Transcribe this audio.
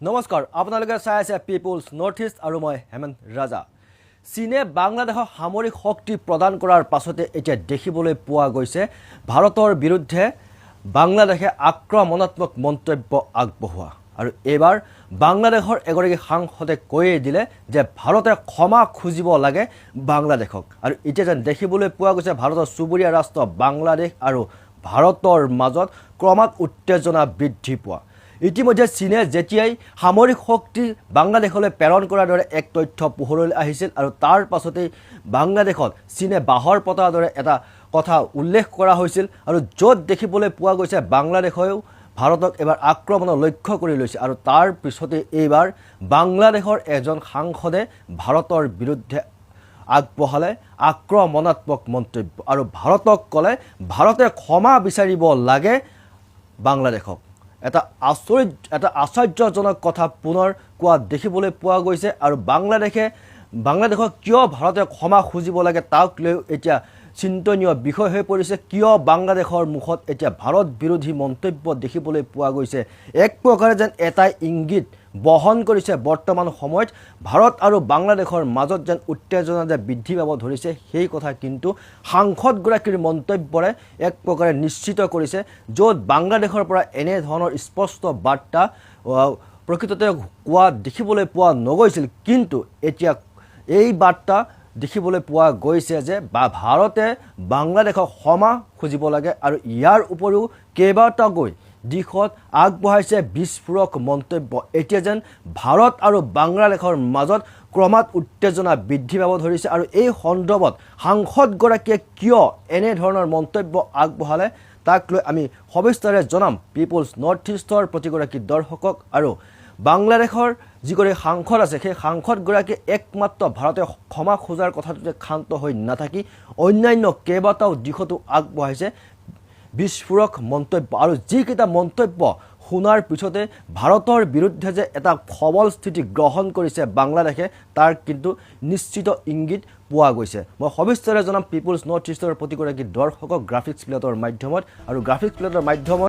নমস্কাৰ, আপোনালোকে চাই আছে পিপুলছ নৰ্থ ইষ্ট আৰু মই হেমন্ত ৰাজা। চীনে বাংলাদেশক সামৰিক শক্তি প্ৰদান কৰাৰ পাছতে এতিয়া দেখিবলৈ পোৱা গৈছে ভাৰতৰ বিৰুদ্ধে বাংলাদেশে আক্ৰমণাত্মক মন্তব্য আগবঢ়োৱা। আৰু এইবাৰ বাংলাদেশৰ এগৰাকী সাংসদে কৈয়ে দিলে যে ভাৰতে ক্ষমা খুজিব লাগে বাংলাদেশক। আৰু এতিয়া যেন দেখিবলৈ পোৱা গৈছে ভাৰতৰ চুবুৰীয়া ৰাষ্ট্ৰ বাংলাদেশ আৰু ভাৰতৰ মাজত ক্ৰমাৎ উত্তেজনা বৃদ্ধি পোৱা। ইতিমধ্যে চীনে যেতিয়াই সামৰিক শক্তি বাংলাদেশলৈ প্ৰেৰণ কৰাৰ দৰে এক তথ্য পোহৰলৈ আহিছিল আৰু তাৰ পাছতেই বাংলাদেশত চীনে বাহৰ পতাৰ দৰে এটা কথা উল্লেখ কৰা হৈছিল। আৰু য'ত দেখিবলৈ পোৱা গৈছে বাংলাদেশেও ভাৰতক এবাৰ আক্ৰমণৰ লক্ষ্য কৰি লৈছে। আৰু তাৰ পিছতে এইবাৰ বাংলাদেশৰ এজন সাংসদে ভাৰতৰ বিৰুদ্ধে আগবঢ়ালে আক্ৰমণাত্মক মন্তব্য আৰু ভাৰতক ক'লে ভাৰতে ক্ষমা বিচাৰিব লাগে বাংলাদেশক। এটা আশ্চৰ্যজনক কথা পুনৰ কোৱা দেখিবলৈ পোৱা গৈছে। আৰু বাংলাদেশক কিয় ভাৰতে ক্ষমা খুজিব লাগে, তাক লৈও এতিয়া চিন্তনীয় বিষয় হৈ পৰিছে। কিয় বাংলাদেশৰ মুখত এতিয়া ভাৰত বিৰোধী মন্তব্য দেখিবলৈ পোৱা গৈছে? এক প্ৰকাৰে যেন এটাই ইংগিত বহন কৰিছে, বৰ্তমান সময়ত ভাৰত আৰু বাংলাদেশৰ মাজত যেন উত্তেজনা যে বৃদ্ধি পাব ধৰিছে, সেই কথা কিন্তু সাংসদগৰাকীৰ মন্তব্যৰে এক প্ৰকাৰে নিশ্চিত কৰিছে। য'ত বাংলাদেশৰ পৰা এনেধৰণৰ স্পষ্ট বাৰ্তা প্ৰকৃততে কোৱা দেখিবলৈ পোৱা নগৈছিল, কিন্তু এতিয়া এই বাৰ্তা দেখিবলৈ পোৱা গৈছে যে বা ভাৰতে বাংলাদেশক ক্ষমা খুজিব লাগে। আৰু ইয়াৰ উপৰিও কেইবাটাকৈ দিশত আগবঢ়াইছে বিস্ফোৰক মন্তব্য। এতিয়া যেন ভাৰত আৰু বাংলাদেশৰ মাজত ক্ৰমাৎ উত্তেজনা বৃদ্ধি পাব ধৰিছে। আৰু এই সন্দৰ্ভত সাংসদগৰাকীয়ে কিয় এনেধৰণৰ মন্তব্য আগবঢ়ালে, তাক লৈ আমি সবিস্তাৰে জনাম পিপুলছ নৰ্থ ইষ্টৰ প্ৰতিগৰাকী দৰ্শকক। আৰু বাংলাদেশৰ যিগৰাকী সাংসদ আছে, সেই সাংসদগৰাকীয়ে একমাত্ৰ ভাৰতে ক্ষমা খোজাৰ কথাটোতে ক্ষান্ত হৈ নাথাকি অন্যান্য কেইবাটাও দিশতো আগবঢ়াইছে বিস্ফোৰক মন্তব্য। আৰু যিকেইটা মন্তব্য শুনাৰ পিছতে ভাৰতৰ বিৰুদ্ধে যে এটা সবল স্থিতি গ্ৰহণ কৰিছে বাংলাদেশে, তাৰ কিন্তু নিশ্চিত ইংগিত পোৱা গৈছে। মই সবিস্তাৰে জনাম পিপুলছ নৰ্থ ইষ্টৰ প্ৰতিগৰাকী দৰ্শকক গ্ৰাফিক্স প্লেটৰ মাধ্যমত আৰু গ্ৰাফিক্স প্লেটৰ মাধ্যমত।